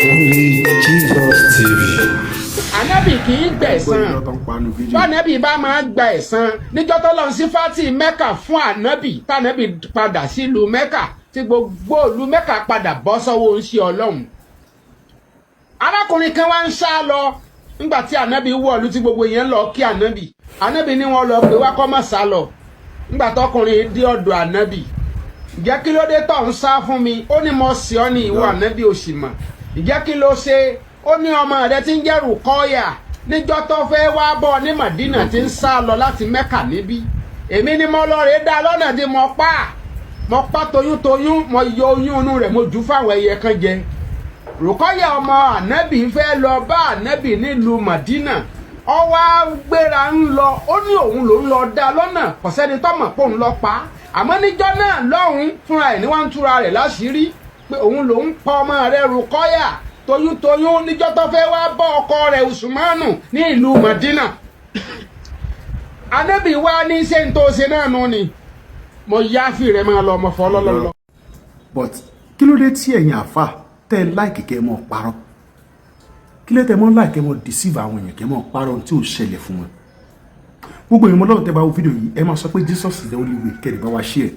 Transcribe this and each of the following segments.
Only Jesus TV. Ànábì kì í gbẹ̀san. Irọ́ tó ń pa nínú fídíò. Bánábì bá máa gba ẹ̀san níjọ́ tó lọ́n sí fati Mẹ́kà fún ànábì, tànábì padà sílùú Mẹ́kà, tí gbogbo ìlú Mẹ́kà padà bọ́ sọ́wọ́ ń ṣe Ọlọ́run. Arákùnrin kan wá ń sá lọ nígbà tí ànábì wọ̀lú, tí gbogbo èèyàn lọ kí ànábì. Ànábì ní wọn lọ pé wá kọ́ mọ̀ sá lọ. Nígbà tọkùnrin dé ọ̀dọ̀ ànábì, "Ǹjẹ́ kí ló dé tó ń sá fún mi?" Ó ní, "Mo sì ọ́ ní, ìwọ ànábì, ò sì mọ̀." "Ǹjẹ́ kí ló ṣe?" Ó ní, "Ọmọ rẹ tí ń jẹ́ Rùkọ́yà, níjọ́ tó fẹ́ wá bọ̀ ní Màdínà, tí ń sá lọ láti Mẹ́kà níbí, èmi ni mo lọ rèé dá lọ́nà tí mo pa. Mo pa toyúntoyún, mo yọ oyún inú rẹ̀, mo jù fáwọn ẹyẹ kan jẹ. Rùkọ́yà ọmọ ànábì fẹ́ lọ bá ànábì nílùú Màdínà, ó wá gbéra ń lọ. Ó ní òun ló ń lọ dá lọ́nà, kò sẹ́ni tó mọ̀ pé òun lọ pa á. Àmọ́ níjọ́ náà lọ́hùn, fúnra ẹ̀ ní wọ́n ń túra rẹ̀ láṣìírí pé òun lòún pa ọmọ rẹ̀ Rùkọ́yà toyúntoyún níjọ́ tó fẹ́ wá bá ọkọ rẹ̀ Usmanu ní ìlú Màdínà." Ànábì wá ní, "Ṣé n tó ṣe náà nù ni? Mo yááfì rẹ̀, máa lọ ọmọ fọ́ lọ́lọ́lọ́." But kí ló dé tí ẹ̀yin àfà tẹ́ ẹ like kẹ́ ẹ mọ́ parọ́? Kí ló tẹ́ mọ́ like kẹ́ ẹ mọ́ deceive àwọn èèyàn, kẹ́ ẹ mọ́ parọ́ tí ò ṣẹlẹ̀ fún wọn? Gbogbo èèyàn mọ́lọ́run, tẹ́ bá wo fídíò yìí, ẹ máa sọ pé Jesus is the only way, kẹ́ ẹ bá wa share.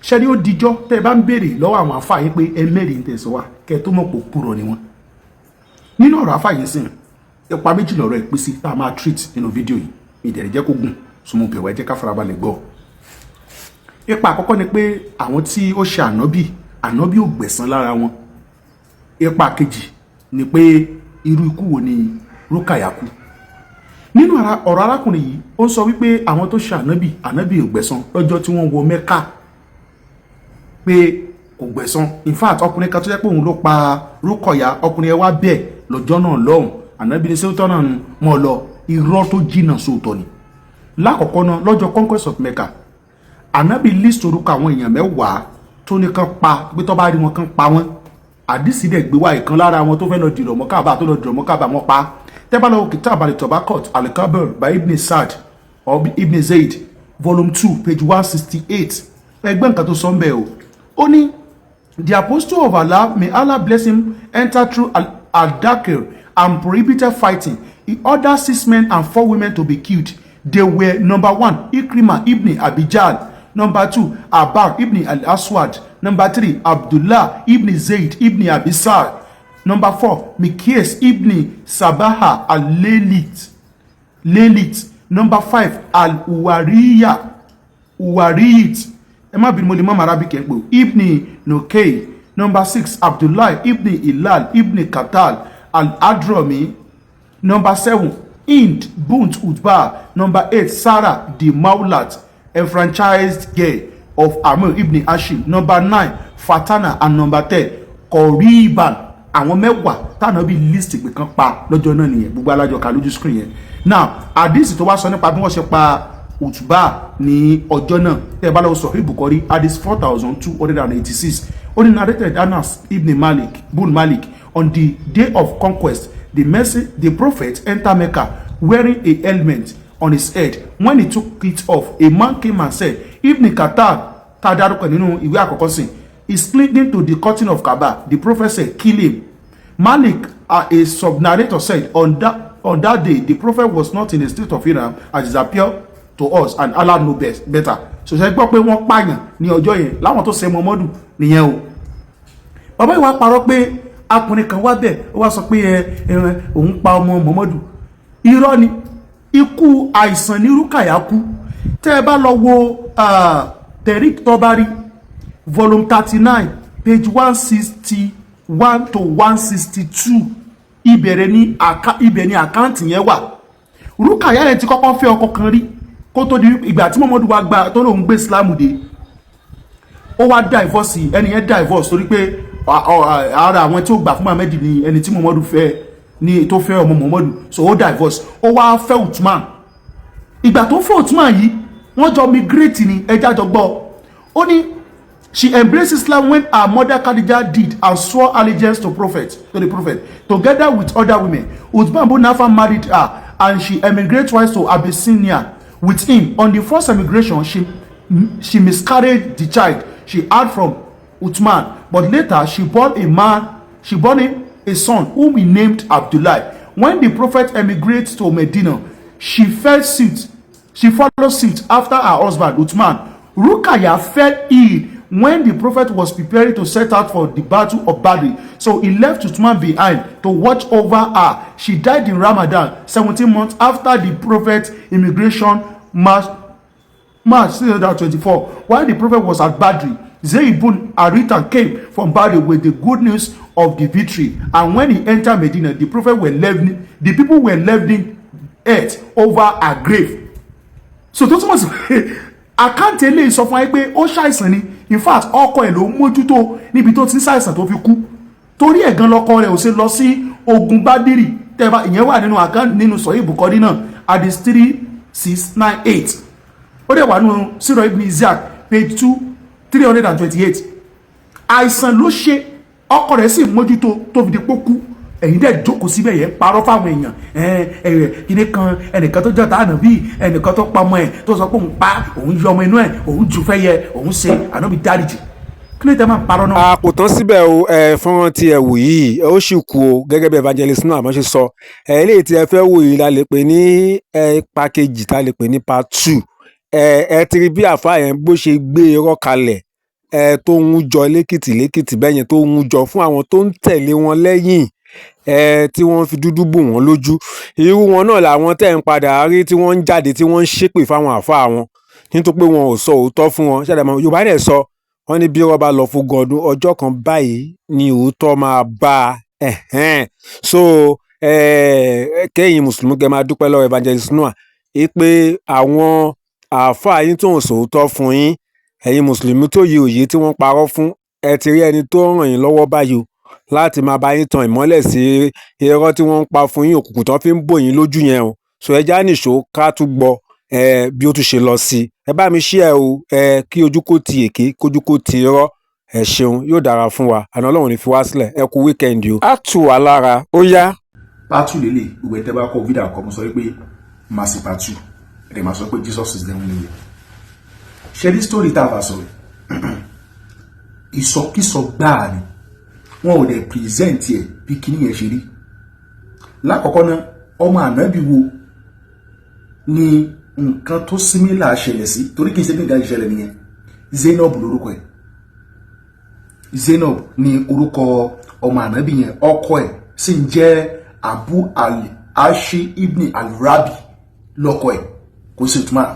Ṣẹ́ni ó dijọ́ tẹ́ ẹ bá ń béèrè lọ́wọ́ àwọn àfà yín pé ẹ mẹ́rin ń tẹ̀sọ́ wa, kẹ́ ẹ tó mọ̀ pò kúrọ̀ ni wọ́n. Nínú ọ̀rọ̀ àfà yìí sìn, ipa méjì lọ̀rọ̀ ẹ̀ pín sí tá a máa treat nínú fídíò yìí. Ìdẹ̀rẹ̀ jẹ́ kó gùn súnmọ́ bẹ̀wẹ̀, ẹ jẹ́ ká farabalẹ̀ gbọ́. Ipa àkọ́kọ́ ni pé àwọn tí ó ṣe ànábì, ànábì ò gbẹ̀san lára wọn. Ipa kejì ni pé irú ikú wo ni Rúkàyà kú? Nínú ọ̀rọ̀ arákùnrin yìí, ó ń sọ wípé àwọn tó ṣe ànábì, ànábì ò gbẹ̀san lọ́jọ́ tí wọ́n wọ Mẹ́kà, pé kò gbẹ̀san. In fact, ọkùnrin kan tó jẹ́ pé òun ló pa Rúkọ̀yà, ọkùnrin yẹn wá bẹ́ẹ̀ lọ́jọ́ náà lọ́hùn. Ànábì ní sẹ́wọ́tọ́ náà mọ̀ lọ. Irọ́ tó jìnnà sóòótọ́ ni. Lákọ̀ọ́kọ́ náà, lọ́jọ́ conquest of Mecca, ànábì list orúkọ àwọn èèyàn 10 tó ní kán pa, pé tó bá rí wọn, kán pa wọ́n. Àdìsí dẹ̀ gbé wá, ìkan lára wọn tó fẹ́ lọ dìrọ̀ mọ́ Káàbà, tó lọ dìrọ̀ mọ́ Káàbà, wọ́n pa. Tẹ́ bá lọ Kitab al-Tabaqat al-Kabir by Ibn Sa'd or Ibn Zayd, volume 2, page 168, ẹgbẹ́ nǹkan tó sọ ń bẹ̀ o. Ó ní, "The apostle of Allah, may Allah bless him, entered through Al-Dakir and prohibited fighting. He ordered six men and four women to be killed. They were: number one, Ikrima ibn Abi Jahl; number two, Abar ibn al-Aswad; number three, Abdullah ibn Zayd ibn Abi Sar; number four, Mikias ibn Sabaha al-Lelit Lelit; number five, al-Uwariya Uwariyit," ẹ má bínú, mo lè má mara bí kẹ́ "ibn Nukay; number six, Abdullah ibn Hilal ibn Katal al-Adromi; number seven, Hind bunt Utbah; number eight, Sarah the Maulat, enfranchised girl of Amir ibn Hashim; number nine, Fatana; and number 10, Koriban." Àwọn 10 tànàbí list pé kan pa lọ́jọ́ náà nìyẹn. Gbogbo alájọ ká lójú screen yẹn. Now, àdìsí tó wá sọ nípa bí wọ́n ṣe pa Utba ní ọjọ́ náà, tẹ́ ẹ bá lọ́wọ́ Sahih Bukhari, hadith 4286, ó ní, narrated Anas ibn Malik bun Malik, "On the day of conquest, the prophet entered Mecca wearing a helmet on his head. When he took it off, a man came and said, 'Ibn Khattab,'" tá a dárúkọ nínú ìwé àkọ́kọ́ sìn, "'is clinging to the curtain of Kaaba.' The prophet said, 'Kill him.'" Malik, a sub-narrator, said, On that day, the prophet was not in a state of ihram as it appeared to us, and Allah know best better." So ṣe gbọ́ pé wọ́n pààyàn ní ọjọ́ yẹn láwọn tó ṣe Muhammadu nìyẹn o. Bàbá ìwà parọ́ pé akùnrin kan wá bẹ̀, ó wá sọ pé ẹ ẹ òun pa ọmọ Muhammadu. Irọ́ ni. Ikú àìsàn ní Rúkàyà kú. Tẹ́ ẹ bá lọ wo Tarikh Tabari, volume 39, page 161 to 162, ìbẹ̀rẹ̀ ní ibẹ̀ ní account yẹn wà. Rúkàyà yẹn ti kọ́kọ́ fẹ́ ọkọ kan rí kó tó di ìgbà tí Muhammadu wá gba tó lóun gbé Islam dé. Ó wá divorce ẹni yẹn, divorce torí pé ara àwọn tí ó gbà fún Muhammad ni ẹni tí Muhammadu fẹ́ ní tó fẹ́ ọmọ Muhammadu. So ó divorce, ó wá fẹ́ Uthman. Ìgbà tó fẹ́ Uthman yìí, wọ́n jọ migrate ni. Ẹja jọ gbọ́. Ó ní, "She embraced Islam when her mother Khadija did and swore allegiance to the prophet together with other women. Uthman bin Affan married her and she emigrated twice to Abyssinia with him. On the first emigration, she miscarried the child she had from Uthman, but later she bore a man She born him a son whom he named Abdullah. When the Prophet emigrated to Medina, she fell suit. She followed suit after her husband Uthman. Rukaya fell ill when the Prophet was preparing to set out for the Battle of Badr. So he left Uthman behind to watch over her. She died in Ramadan, 17 months after the Prophet's immigration, March 624. While the Prophet was at Badr, Zayd ibn Haritha came from Badr with the good news of the victory. And when he entered Medina, the people were leveling earth over her grave. So tó túmọ̀ sí pé account eléyìí sọ fún wa pé ó ṣàìsàn ni. In fact, ọkọ ẹ̀ ló ń mójútó níbi tó ti ń ṣàìsàn tó fi kú. Torí ẹ̀ gan lọ́kọ rẹ̀ ò ṣe lọ sí ogun Bádìrì. Tẹ́ẹ̀bá ìyẹn wà nínú account nínú Sahih Bukhari náà, hadith 3698. Ó dẹ̀ wà nínú Sirah Ibn Ishaq, page 2 328. Àìsàn ló ṣe, ọkọ rẹ̀ sì mójútó tó fi di pókú. Ẹ̀yin dẹ̀ jókòó síbẹ̀ yẹn, parọ́ fáwọn èèyàn. Ẹ ẹ kíní kan, ẹnìkan tó jọta ànábì, ẹnìkan tó pa ọmọ ẹ̀, tó sọ pé òun pa, òun yọ ọmọ inú ẹ̀, òun jù fẹ́ yẹ, òun ṣe ànábì dáríjì. Kí ló dé máa parọ́ náà? A kò tán síbẹ̀ o. Ẹ fọ́nrán tí ẹ wò yìí, ó sì kú o. Gẹ́gẹ́ bí evangelist náà àmọ́ ṣe sọ ẹ, eléyìí tí ẹ fẹ́ wò yìí la lè pè ní ẹ ipa kejì, tá a lè pè ní part two. Ẹ ti rí bí àfáà yẹn bó ṣe gbé irọ́ kalẹ̀, ẹ tó ń jọ lẹ́kìtì lẹ́kìtì bẹ́ẹ̀ yẹn, tó ń jọ fún àwọn tó ń tẹ̀lé wọn lẹ́yìn, ẹ tí wọ́n fi dúdú bò wọ́n lójú. Irú wọn náà làwọn tẹ̀ ń padà rí tí wọ́n ń jáde, tí wọ́n ń ṣépè fáwọn àfáà wọn nítorí pé wọn ò sọ òótọ́ fún wọn. Ṣẹlẹ̀ mọ́ Yorùbá dẹ̀ sọ wọ́n ní bí wọ́n bá lọ fún ọdún, ọjọ́ kan báyìí ni òótọ́ máa bá a. Ẹ̀hẹ́n. So kẹ́yìn mùsùlùmí kẹ́ máa dúpẹ́ lọ́wọ́ evangelist Noah pé àwọn àáfàá yín tó ń sòótọ́ fún yín. Ẹ̀yin mùsùlùmí tó yẹ òye tí wọ́n parọ́ fún, ẹ ti rí ẹni tó ràn yín lọ́wọ́ báyìí o láti máa bá yín tan ìmọ́lẹ̀ sí irọ́ tí wọ́n ń pa fún yín, òkùnkùn tó fi ń bò yín lójú yẹn o. So ẹ já nìṣó ká tún gbọ́ ẹ bí ó tún ṣe lọ sí. Ẹ bá mi ṣí ẹ o, ẹ kí ojú kó ti èké, kójú kó ti irọ́. Ẹ ṣeun, yóò dára fún wa. Àná Ọlọ́run ní fi wá sílẹ̀. Ẹ kú weekend o, á tù wá lára, ó yá. Part two lélẹ̀. Ìwé tẹ́ bá kọ́ fídíò àkọ́, mo sọ wípé màá sí part two, ẹ̀ máa sọ pé Jesus is the only way. Ṣe ní story tá a bá sọ, ìsọkísọ gbáà ni. Wọn ò dẹ̀ present ẹ̀ bí kíní yẹn ṣe rí. Lákọ̀ọ́kọ́ náà, ọmọ ànábì wo ni nǹkan tó similar ṣẹlẹ̀ sí? Torí kì í ṣe bí nǹkan ṣẹlẹ̀ nìyẹn. Zainab lórúkọ ẹ̀. Zainab ni orúkọ ọmọ ànábì yẹn. Ọkọ ẹ̀ sì ń jẹ́ Abu al-Ashi ibn al-Rabi lọ́kọ ẹ̀, kò sí ìtumọ̀.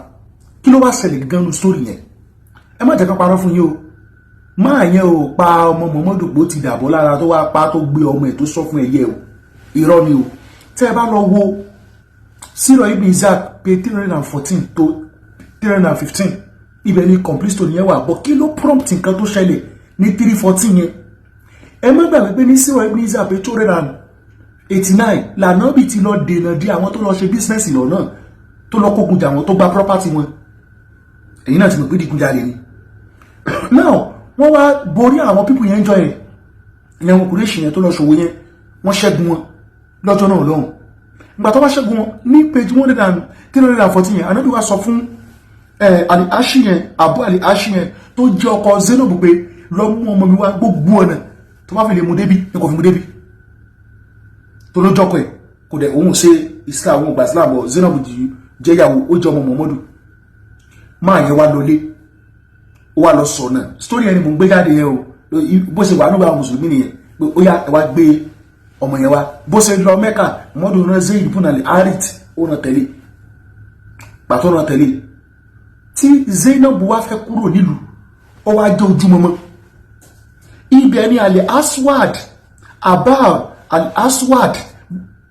Kí ló wá ṣẹlẹ̀ gan nu story yẹn? Ẹ má jẹ́ ká parọ́ fún yín o. Máa yẹn o pa ọmọ Muhammadu pé ó ti dàbọ̀ lára tó wá pa, tó gbé ọmọ ẹ̀ tó sọ fún ẹyẹ o. Irọ́ ni o. Tẹ́ ẹ bá lọ wo Sirah Ibn Ishaq, page 314 to 315, ibẹ̀ ni complete story yẹn wà. But kí ló prompt nǹkan tó ṣẹlẹ̀ ní 314 yẹn? Ẹ má gbàgbé pé ní Sirah Ibn Ishaq, page 289, lànàbì ti lọ dènà di àwọn tó lọ ṣe business lọ́nà, tó lọ kógun jà wọn, tó gba property wọn. Èyí náà ti mọ̀ pé digunjalè ni. Now, wọ́n wá borí àwọn people yẹn ń jọ yẹn, ìyẹn wọn Kùrẹ́ṣì yẹn tó lọ ṣòwò yẹn. Wọ́n ṣẹ́gun wọn lọ́jọ́ náà lọ́hùn. Ìgbà tó bá ṣẹ́gun wọn ní page 1 hundred and 314 yẹn, Ànábì wá sọ fún Ali Ashi yẹn, Abu Ali Ashi yẹn tó jẹ́ ọkọ Zainab, pé lọ mú ọmọ mi wá, gbogbo ọ̀nà tó bá fi lè mú débi ní kò fi mú débi. Tó ló jọkọ ẹ̀, kò dẹ̀ òun ṣe Islam, òun gba Islam bọ̀. Zainab jẹ́yàwó, ó jẹ́ ọmọ Muhammadu. Máa yẹn wá lọlé, ó wá lọ sọ náà. Story yẹn ni mò ń gbé jáde yẹn o. Bó ṣe wà nígbà mùsùlùmí nìyẹn pé ó yá, ẹ wá gbé ọmọ yẹn wá. Bó ṣe lọ Mẹ́kà, Muhammadu náà Zayd ibn al-Harith, ó ràn tẹ̀lé. Pàtó ràn tẹ̀lé tí Zainab wá fẹ́ kúrò nílùú, ó wá jẹ́ ojúmọmọ. Ibẹ̀ ni al-Aswad, Abal al-Aswad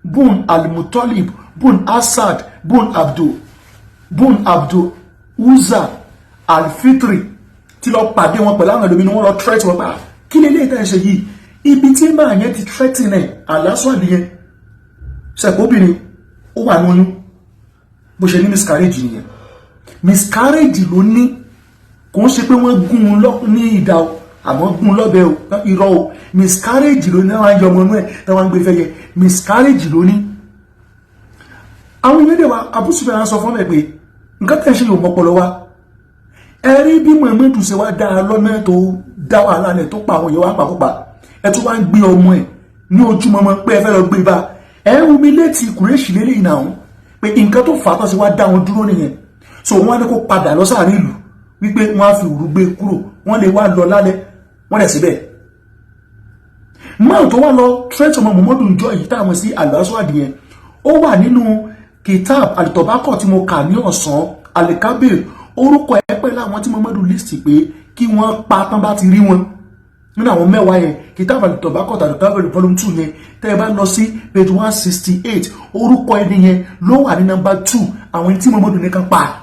bun al-Muttalib bun Asad bun Abdul Uzza al-Fitri tí lọ pàdé wọn pẹ̀lú àwọn ẹlòmínú. Wọn lọ threat wọn pa, kí lè léyìí tẹ́ ṣe yìí? Ibi tí máa yẹn ti threaten ẹ̀, al-Aswad yẹn, ṣẹ̀kọ́ ó wà ní oyún. Bó ṣe ní miscarriage nìyẹn. Miscarriage ló ní. Kò ń ṣe pé wọ́n gún un ní ìdá o, àmọ́ gún un lọ́bẹ̀ o, irọ́ o. Miscarriage ló ní. Àwọn ayé ọmọ inú ẹ̀ tí wọ́n ń gbé fẹ́ yẹ, miscarriage ló ní. Àwọn èèyàn dẹ̀ wá, Abu Sufyan sọ fún ẹ pé nǹkan tẹ̀ ṣe yóò mọ́pọlọ wá. Ẹ rí bí Muhammadu ṣe wá dá a lọ́nà tó dá wàhálà lẹ̀, tó pa àwọn èèyàn wá pàkópa. Ẹ tún wá ń gbé ọmọ ẹ̀ ní ojúmọmọ pé ẹ fẹ́ lọ gbé bá ẹ ń humiliate Kùrẹ́ṣì lélẹ́yìn náà, pé nǹkan tó fà á tó ṣe wá dá wọn dúró nìyẹn. So wọ́n á ní kó padà lọ sáàrin ìlú, wípé wọ́n á fi òru gbé kúrò, wọ́n lè wá lọ lálẹ́. Wọ́n dẹ̀ síbẹ̀ máà tó wá lọ threat ọmọ Muhammadu njọ yìí táwọn sí Al-Aswad yẹn. Ó wà nínú kitab Alitobako tí mo kà ní ọ̀sán, Alikabir. Orúkọ ẹ pẹ̀lú àwọn tí Muhammadu list pé kí wọ́n pa tán bá ti rí wọn nínú àwọn 10 yẹn. Kitab Alitobako tàbí volume 2 yẹn, tẹ́ ẹ bá lọ sí page 168, orúkọ ẹni yẹn ló wà ní number 2 àwọn tí Muhammadu nìkan pa.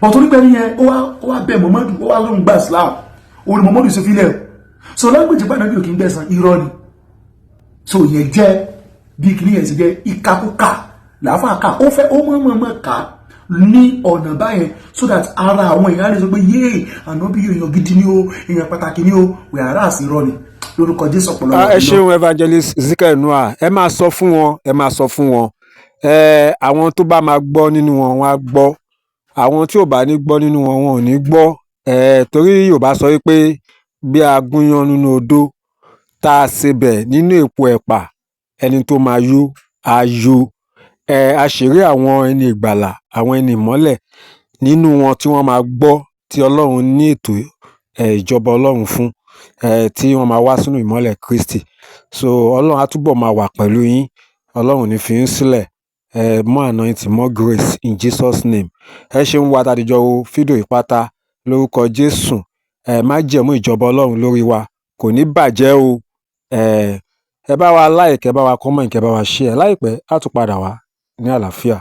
Bọ̀ torí pé ẹni yẹn ó wá bẹ̀ Muhammadu, ó wá lóun gba Islam, òun ni Muhammadu ṣe fílẹ̀. So language bá nàbí òkè ń gbẹ̀sán, irọ́ ni. So ìyẹn jẹ́ bí kìíní yẹn sì jẹ́ ìkakúkà làáfà ká. Ó fẹ́ ó mọ̀ọ́mọ̀ ká ní ọ̀nà báyẹn so that ara àwọn èèyàn lè sọ pé yéè, ànábì èèyàn gidi ni ó, èèyàn pàtàkì ni ó. Wẹ̀hárà sí irọ́ ni. Lórúkọ Jésù, ọ̀pọ̀lọpọ̀. Ẹ ṣeun, Evangelist Ezekiel Noah. Ẹ máa sọ fún wọn, ẹ máa sọ fún wọn. Ẹ àwọn tó bá máa gbọ́ nínú wọn, wọn á gbọ́. Àwọn tí ò bá ní gbọ́ nínú wọn, wọn ò ní gbọ́. Ẹ torí Yorùbá sọ wípé bí a gúnyán nínú odó, tá a sebẹ̀ nínú èpo ẹ̀pà, ẹni tó máa yó á yó. Ẹ àṣírí àwọn ẹni ìgbàlà, àwọn ẹni ìmọ́lẹ̀ nínú wọn tí wọ́n máa gbọ́, tí Ọlọ́run ní ètò ìjọba Ọlọ́run fún, tí wọ́n máa wá sínú ìmọ́lẹ̀ Kristi. So Ọlọ́run á túbọ̀ máa wà pẹ̀lú yín. Ọlọ́run ò ní fi yín sílẹ̀. More anointing, more grace in Jesus' name. Ẹ ṣeun wa tàdíjọ wo fídíò ìpátá. Lórúkọ Jésù, májẹ̀mú ìjọba Ọlọ́run lórí wa kò ní bàjẹ́ o. Ẹ bá wa like, ẹ bá wa comment, ẹ bá wa share. Láìpẹ́, á tún padà wá ní àlàáfíà.